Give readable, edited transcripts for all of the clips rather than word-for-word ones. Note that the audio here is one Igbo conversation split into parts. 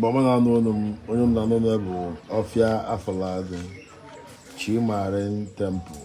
Igbo ọma na-anụ olu m, onye m na-anụ olu bụ Ọfịa Afọlagụ Chimarin Temple.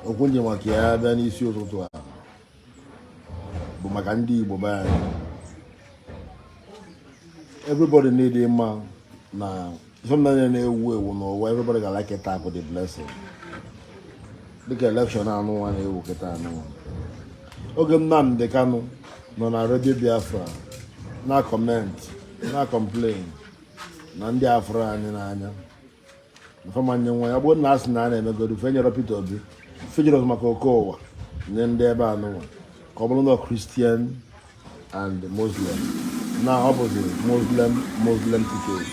Okwu m ji maka ya bịa n'isi ụtụtụ a bụ maka ndị Igbo be anyị. Everybody need ịma na ife m na-ewu ewu n'ụwa, everybody ga like tap the blessing, dịka election anụnwa na-ewu kịta anụnwa. Oge Nnamdi Kanu nọ na Radio Biafra na comment na complain na ndị afụrọ anyị n'anya mfamanye nwa ya bụ na asị na a na-emegodu fenyere Peter Obi fejere maka Okowa nye ndị ebe anụnwa ka ọ bụrụ na Christian and Muslim, na ọ bụzi Muslim Muslim ticket.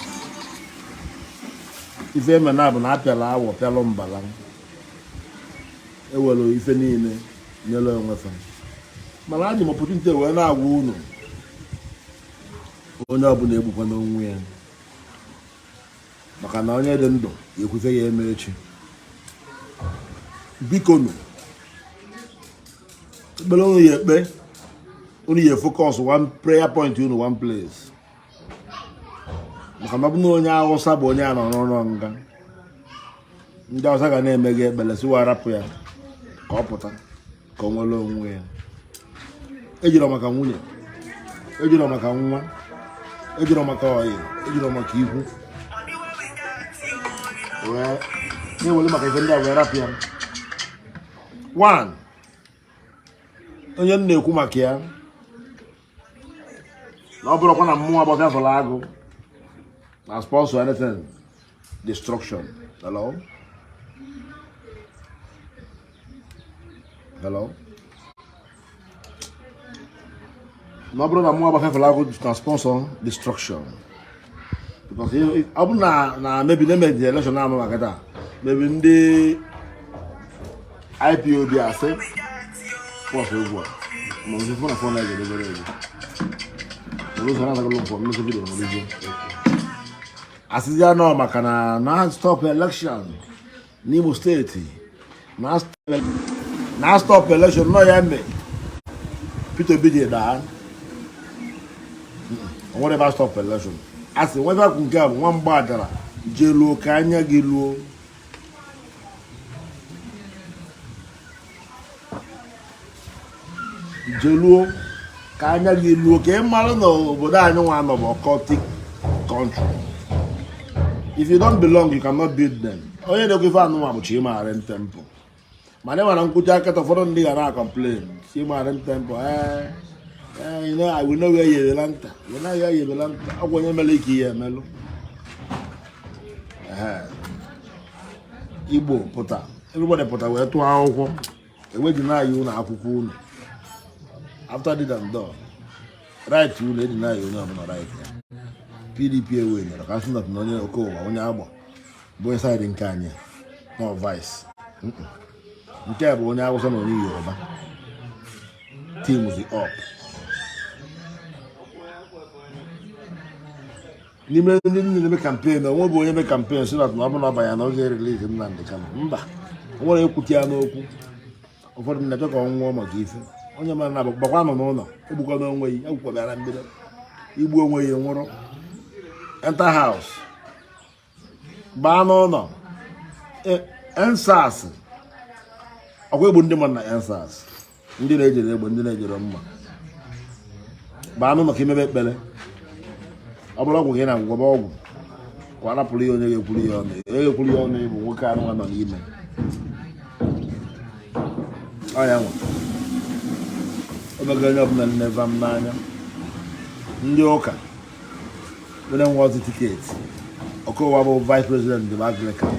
Ife eme na bụ na apịala awọ pịalụ mbala, ewere ife niile nyere onwe fa. Mana adị m opportunity wee na-agwa unu, onye ọbụla egbukwana onwe ya, maka na onye dị ndụ ya ekwute ya eme echi. Biko nụ, ekpere unu ya ekpe, unu ya focus one prayer point unu one place, maka na ọ bụ na onye Awụsa bụ onye a nọ n'ụlọ nga, ndị Awụsa ga na-eme gị ekpere si wa rapụ ya ka ọ pụta ka ọ nwere onwe ya. Ejirọ maka nwunye, ejirọ maka nwa, ejirọ maka ọyị, ejirọ maka ikwu wee na-ewere maka ife ndị a wee rapụ ya. One onye m na-ekwu maka ya na ọ bụrụkwa na mmụọ agbafịa fọrọ agụ na sponsor anything destruction. Hello, hello. Na ọ bụrụ na mmụọ agbafịa fọrọ agụ na sponsor destruction, because ọ bụ na na maybe na emedi election anụ maka taa, maybe ndị IPOB asị pọs egwu a ma ozi fụ na fon na-egedegere egwu ụzọ na-azagolo mfọ mmezi vidio nwere asịzi anọ maka na na stop election n'Imo steeti, na stop election nọ ya eme Peter Obi ji daa. O nwere ebe a stop election a sị nwebe akwụ. Nke a bụ nwa mgba ajara jee luo ka anya gị luo. Jeluo ka anya gị luo ka ị mara na obodo anyị nwa nọ bụ occultic country. If you don't belong, you cannot build them. Onye na-ekwu ife anụnwa bụ Chimarin Temple, mana ị mara nkwuchi akata ụfọdụ ndị ga na-complain Chimarin Temple, ee, you know, I will know where you belong. You know where you belong. Ọgwụ onye mere ike ihe emelụ. Igbo pụta, everybody pụta wee tụọ akwụkwọ eweji na-ayị unu akwụkwọ unu. After did and done, right unu eji na-ayị onye ọbụla right ya. PDP ewe nyere ka asị na onye Okowa onye agba bụ onye side nke anyị no vice nke a bụ onye Awụsa na onye Yoruba teams up n'ime ndị na-eme campaign. Onwe bụ onye eme campaign so that na ọ bụ na ọ banye na ọ ga-erelease Nnamdi Kanu. Mba, o nwere ekwute ya n'okwu. Ụfọdụ ndị na-achọ ka ọ nwụọ maka ife onye mara na gbakwa nọ n'ụlọ egbukwa n'onwe ya, egbukwa bịara mbido igbu onwe ya, nwụrụ. Enter house, gbaa n'ụlọ. EndSARS ọkwa egbu ndị mmadụ na EndSARS, ndị na-ejere egbe, ndị na-ejere mma. Baa n'ụlọ ka imebe ekpere. Ọ bụrụ ọgwụ ka ị na-agwụgwọ ọgwụ ka ọ rapụrụ ya, onye ga-ekwuru ya ọnụ, onye ga-ekwuru ya ọnụ bụ nwoke anụ nọ n'ime ọ ya nwa omego onye ọbụla nneva m n'anya. Ndị ụka onye nwe ọtụ ticket Okowa bụ vice president bụ Anglican,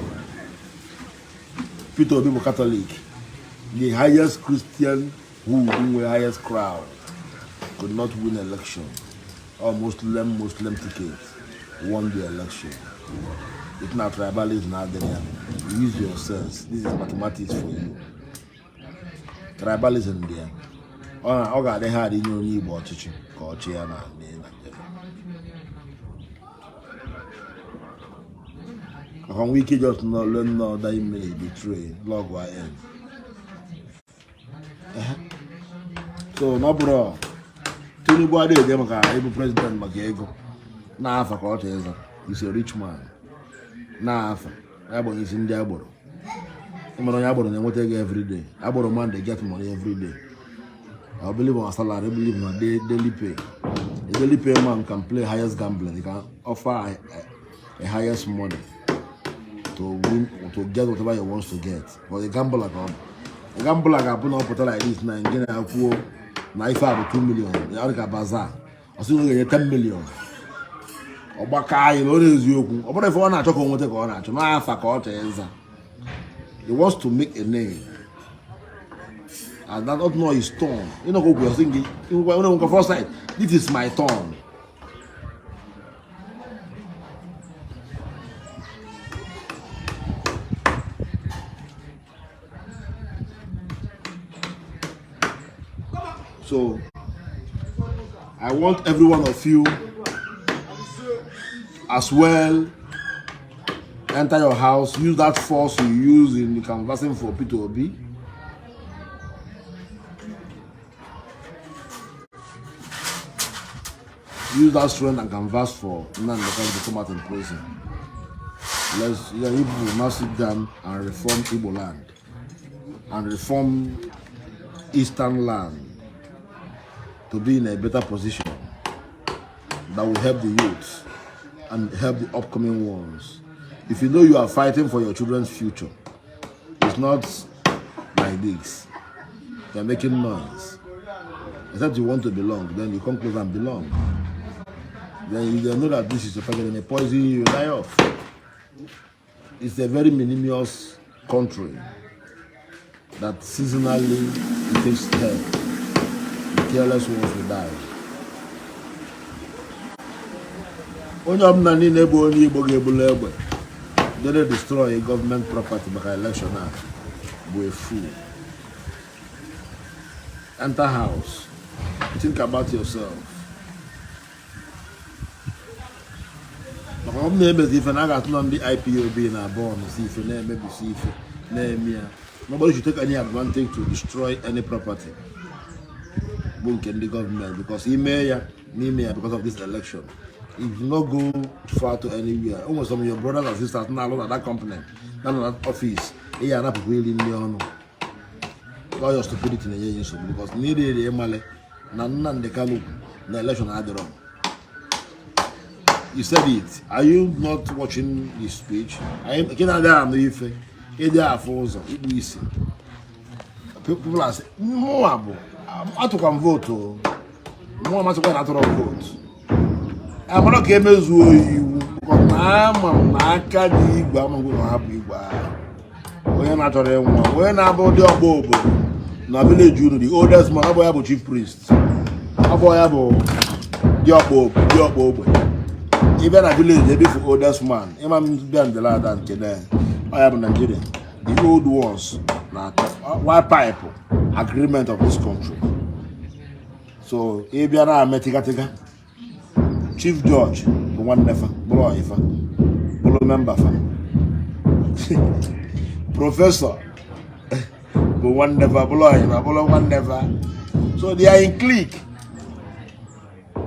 Peter Obi bụ Catholic. The highest Christian who nwe highest crowd could not win election. All Muslim Muslim ticket won the election. It's not tribalism na there. Use your sense. This is mathematics for you. Tribalism there, ọ ga-adị hard inye onye Igbo ọchịchị ka ọ chịa na Nigeria, maka nwa ike just nọ le nnọọ that minute betray log in. So na ọ bụrụ Tinubu adịghị eje maka ịbụ president maka ego. Na-afa ka ọ chọrọ ịza. Is a rich man. Na-afa ya bụ onye isi ndị agboro. Ịmara onye agboro na-enweta ego everyday. Agboro man dey get money everyday. I believe on salary, I believe on daily pay. A daily pay man can play highest gambling. He can offer a highest money to win, to get whatever he wants to get. But a gambler ka ọ bụ. A gambler ga-abụ na ọ pụta like this na nke na-akwuo na ife a bụ 2 million. Ya dị ka bazaar. Ọ sị na ọ ga-enye 10 million. Ọ gbaka anyị na ọ na-eziokwu. Ọ bụrụ ife ọ na-achọ ka o nweta ka ọ na-achọ. Na-afa ka ọ chọọ ịza. He wants to make a name. And that not know his turn. You know, go thinking, you know, first sight, this is my turn. So I want every one of you as well enter your house, use that force you use in canvassing for Peter Obi. Use that strength and canvass for Nnamdi Kanu to come out in prison. Let's, yeah, you people now sit down and reform Igbo land and reform Eastern land to be in a better position that will help the youth and help the upcoming ones. If you know you are fighting for your children's future, it's not like this. You're making noise. Except you want to belong, then you come close and belong. Then you know that this is a fact, and they poison you, you die off. It's a very minimous country that seasonally it takes care. The careless ones will die. Onye ọbụla niile bụ onye Igbo ga-ebulu egbe dere destroy government property maka election a bụ a fool. Enter house, think about yourself. Maka ọ bụ na-emezi ife na a ga-atụ na ndị IPOB na bọọlụ si ife na-emebisi ife na-eme ya. Nobody should take any advantage to destroy any property bụ nke ndị gọọmenti, because ime ya n'ime ya because of this election, if you no go far to anywhere, o nwere some of your brothers and sisters na-alụ na that company, na na that office, ị ya anapụkwa iri nri ọnụ. All your stupidity na-enye ya nsogbu, because n'iri eri ịmali na Nnamdi Kanu na election adịrọ. You said it. Are you not watching the speech? Nke na-adịghị anụ ife, ịdị afụ ụzọ ikpu isi. People are saying, mụnwa bụ atụkwa m vootu, mụnwa masịkwa na atụrụ m vootu. Amara ka emezuo iwu na ama m na aka dị igwe amagwo na ha bụ igwe ahụ. Onye na-achọrọ ịnwụ, onye na-abụ dị ọgbọ obodo na village unu, the oldest man, ọ bụ ya bụ chief priest, ọ bụ ya bụ dị ọkpọ ogbe. Ị bịa na village ebe ifu oldest man, ịma m bịa ndelada nke na ọ ya bụ Nigeria, the old ones na white pipe agreement of this country. So ị bịa na-ame tịgatịga, chief judge bụ nwanne fa, bụrụ ọyịfa, bụrụ member fa, professor bụ nwanne fa, bụrụ ọyịfa, bụrụ nwanne fa. So they are in clique.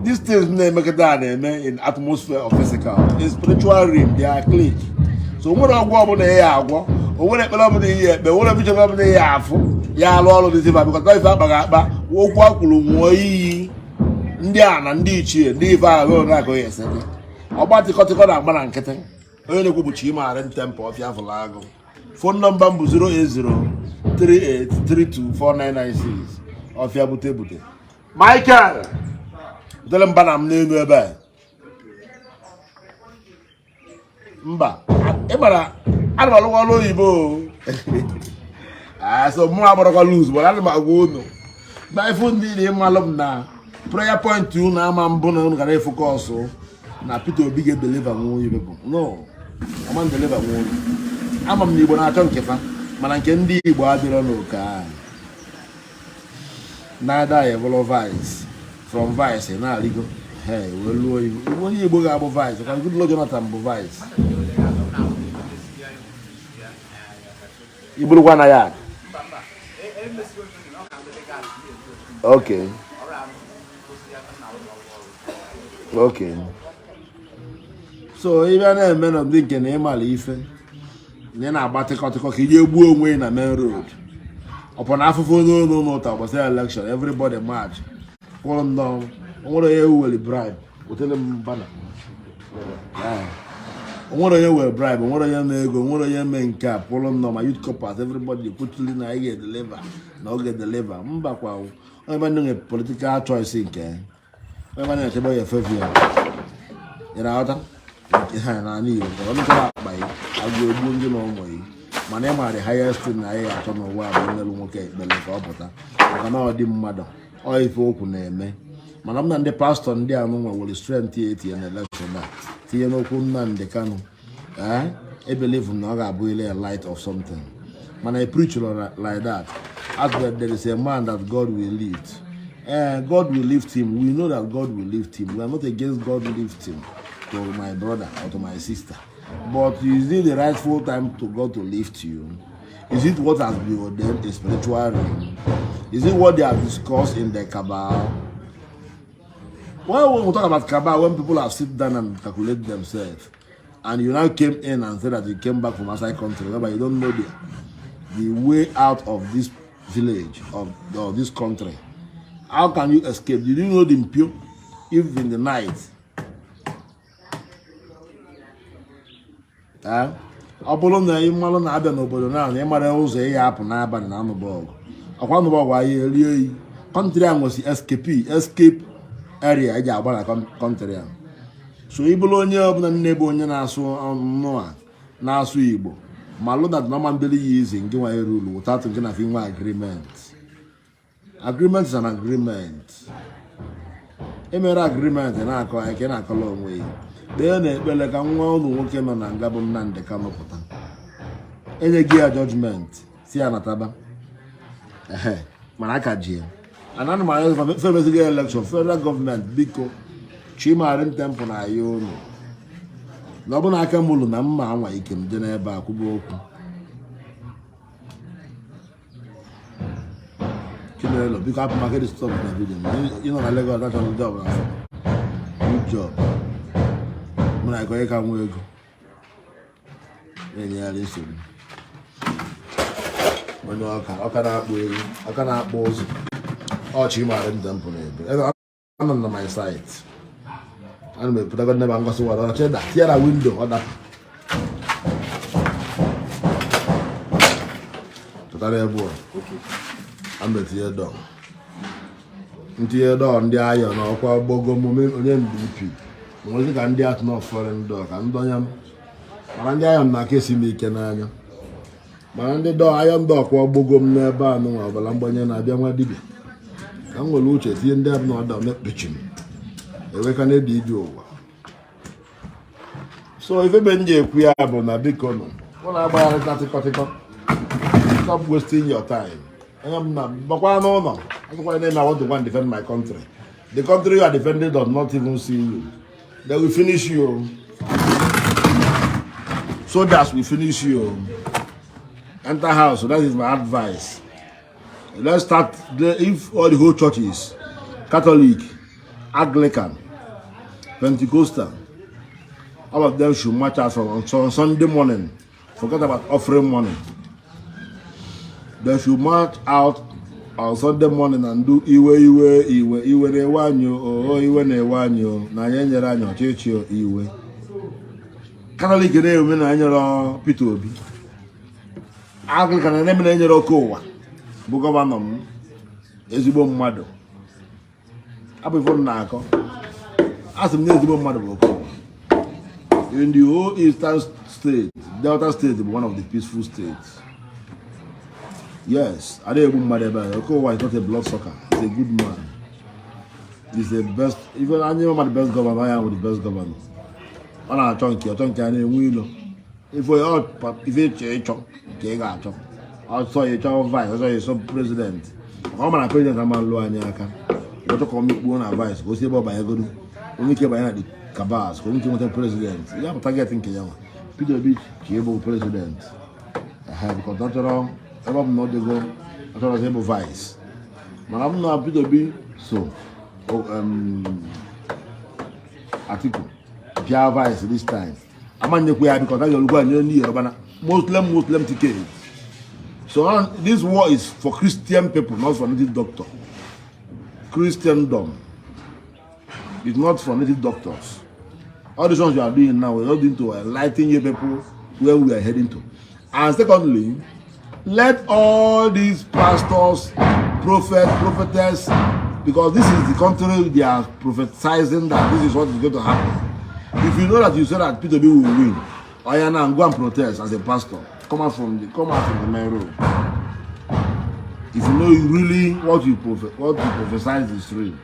These things na-emekọta a na-eme in atmosphere of physical, in spiritual realm they are clique. So onwere ọgwụ ọbụla ya agwọ, onwere ekpere ọbụla ihe ekpe, onwere bishọp ọbụla ihe afụ ya alụ ọrụ dị zifa, because ife akpaghị akpa, okwu akwuru nwụọ iyi ndị a na ndị ichie ndị ife ahụ na-akụ ya ese dị ọgba tịkọtịkọ na-agba na nkịtị. Onye na-ekwu bụ Chimari Ntempe Ọfịa Fụlụ Agụ. Phone number m bụ 08038324996. Ọfịa bute bute. Michael butere mba na m n'elu ebe a. Mba, ị mara ana m alụkwa ọrụ oyibo. So mụ agbarakwa lose, but ana m agwa unu na ife ndị ịmalụ m na prayer point unu ama mbụ na unu gara efocus na Peter Obi ga-edeliver nwa onye people. No, ama deliver nwa onye. Ama m na Igbo na-achọ nke fa, mana nke ndị Igbo adịrọ n'oke ahụ. Na-ada ya bụrụ vice, from vice na-arịgo, hey, wee lụọ iwu onye Igbo ga-abụ vice ka Goodluck Jonathan bụ vice. Iburukwa na ya. Okay. Okay. So ị bịa na-eme na ndị nke na ịmala ife na ị na-agba tịkọtịkọ ka ije gbuo onwe na main road, ọpụ na afụfụ onye olu n'ụta gbasara election, everybody march kwụrụ nnọọ. Onwere onye were bribe wetara m bana, onwere onye were bribe, onwere onye na ego, onwere onye mee nke a kwụrụ nnọọ. Ma youth corpers, everybody kwutuli na anyị ga-edeliver na ọ ga-edeliver. Mba kwa, onye ebe ndị nwere political choice nke onye ebe na-echebe ya efevi ya, ị na-aghọta nke ha n'ala Igbo ka ọ mechara akpa ya agụ egbuo ndị na ụmụ ya. Mana ị maara the highest thing na anyị ga-achọ n'ụwa bụ imelụ nwoke ekpere ka ọ pụta, maka na ọ dị mmadụ ọ ife okwu na-eme. Mana m na ndị pastọ ndị a nụnwa were strength ya etinye na election a, tinye n'okwu Nnamdi Kanu, ee, ebelieve na ọ ga-abụ ile a light of something. Mana I preach like that, as there is a man that God will lift. God will lift him. We know that God will lift him. We are not against God lift him, to my brother or to my sister, but is it the rightful time to God to lift you? Is it what has been ordained in spiritual realm? Is it what they have discussed in the cabal? Well, when we talk about cabal, when people have sit down and calculate themselves, and you now came in and said that you came back from outside country, whereby you don't know the way out of this village of this country. How can you escape? Did you know the mpio? If in the night, eh? Ọ bụrụ na ị malụ na-abịa n'obodo na na ị mara ụzọ ị ya apụ n'abalị na anụba ọgụ, ọkwa anụba ọgụ anyị erie oyi. Country a nwesi escape area eji agba na country a. So ị bụrụ onye ọbụla nne bụ onye na-asụ ọnụ a na-asụ Igbo, ma lụ that normal ndeli ya izi nke nwa rule without nke na nwe agreement. Agreement is an agreement. Emere agreement na-akọ eke na-akọla onwe ya. Kpee na ekpere ka nwa ụlọ nwoke nọ na nga bụ Nnamdi Kanu pụta. Enye gị ya judgment si ya nataba, ehe, mana aka ji ya. And ana m arịọ femeziga election, federal gọọmenti, biko, Chimarin Temple na aya unu na ọ bụ na aka m ụlọ na mma anwa ike m dị n'ebe a kwuba okwu. Chinelo, biko, hapụ maka stop na video. Ị nọ na Lagos achọrọ ndị ọbụla afọ. Good job. Mụ na onye ka nwa ego na-enyegharị nsogbu, onye ọka ọka na-akpụ ego, ọka na-akpụ ụzụ ọchị. Ịmara Temple na-ebe anọ na my site, ana m epụtago nne ma ngosi wara ọchị da tinye na window, ọ dapụ pụtara ebe a. Ana m etinye dọ ntinye dọ ndị ayọ na ọkwa gbogo m onye MVP nwezi ka ndị atụ na foreign dọ ka ndị onye m, mana ndị ayọ na-aka esi m ike n'anya. Mana ndị dọ ayọ ndị ọkwa gbogo m n'ebe a nụnwa ọbara mgbanye na-abịa nwa dibịa ka m nwere uche tinye ndị abụ na ọda mekpechim eweka na-edi ije ụwa. So ife be m ji ekwu ya bụ na biko nụ, mụ na-agbagharịta tịkọtịkọ, stop wasting your time. Onye m na gbakwa n'ụlọ akwụkwọ na-eme, I want to go and defend my country. The country you are defending does not even see you. They will finish you. Soldiers will finish you. Enter house. So that is my advice. Let's start. If all the whole churches, Catholic, Anglican, Pentecostal, all of them should march out from on Sunday morning. Forget about offering money. They should march out on Sunday morning and do iwe iwe iwe iwe na-ewe anyị o, iwe na-ewe anyị o, na anyị enyere anyị ọchịchị o, iwe. Catholic na-eme na enyere Peter Obi, Anglican na-eme na enyere oke ụwa bụ governor m, ezigbo mmadụ abụ ife m na-akọ. Asị m na ezigbo mmadụ bụ oke ụwa. In the whole eastern state, Delta State bụ one of the peaceful states. Yes, ada egbu mmadụ ebe a. Oke ụwa is not a blood sucker. He's a good man. He's the best. Even anyị ma the best governor ya bụ the best governor. Ọ na-achọ nke ọchọ nke a na-enwe ilo ife ife ịchọ ịchọ ka ị ga-achọ ọsọ ya ịchọ vice, ọsọ ya ịchọ president, maka ọ mara president ama lụ anyị aka. Ọchọ ka ọ mikpuo na vice, ka o si ebe ọ banyegodo onwe ike banye na the cabals, ka onwe ike nweta president ya bụ target nke ya nwa. Peter Obi ka ịbụ president ehe, because ọ chọrọ ebe ọ bụ na ọ dịgo, ọ chọrọ ịbụ vice. Mana ọ bụ na Peter Obi so Atiku pịa vice this time, amanyekwa ya because a ga-erukwa nye ndị Yoruba na Muslim ticket. So this war is for Christian people, not for native doctor. Christendom is not for native doctors. All these ones you are doing now, we're not doing to enlighten you people where we are heading to. And secondly, let all these pastors, prophet, prophetess, because this is the country they are prophesizing that this is what is going to happen. If you know that you say that Peter Obi will win, oya now, go and protest as a pastor. Come out from the main road. If you know you really what you prophesize is real,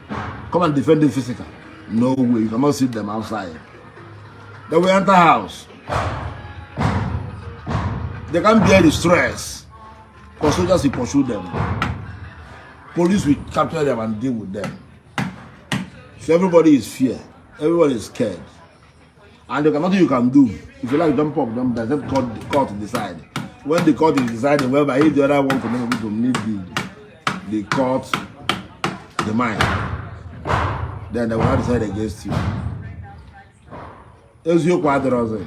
come and defend it physical. No way, you cannot see them outside. They will enter house. They can't bear the stress. Because soldiers will pursue them. Police will capture them and deal with them. So everybody is fear. Everybody is scared. And there's nothing you can do. If you like, jump up, jump down. Let court decide. When the court is deciding, whereby if the other one to to meet the court the mind, then they will not decide against you. Eziokwu adịrọzi.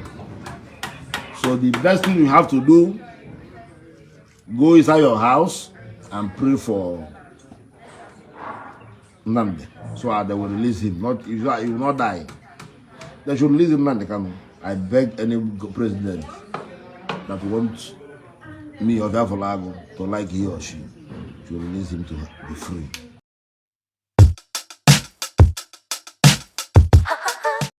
So the best thing you have to do, go inside your house and pray for Nnamdi so that they will release him. Not if he will not die. They should release him, Nnamdi Kanu. I beg any president that wants me or Folago to like he or she to release him to be free.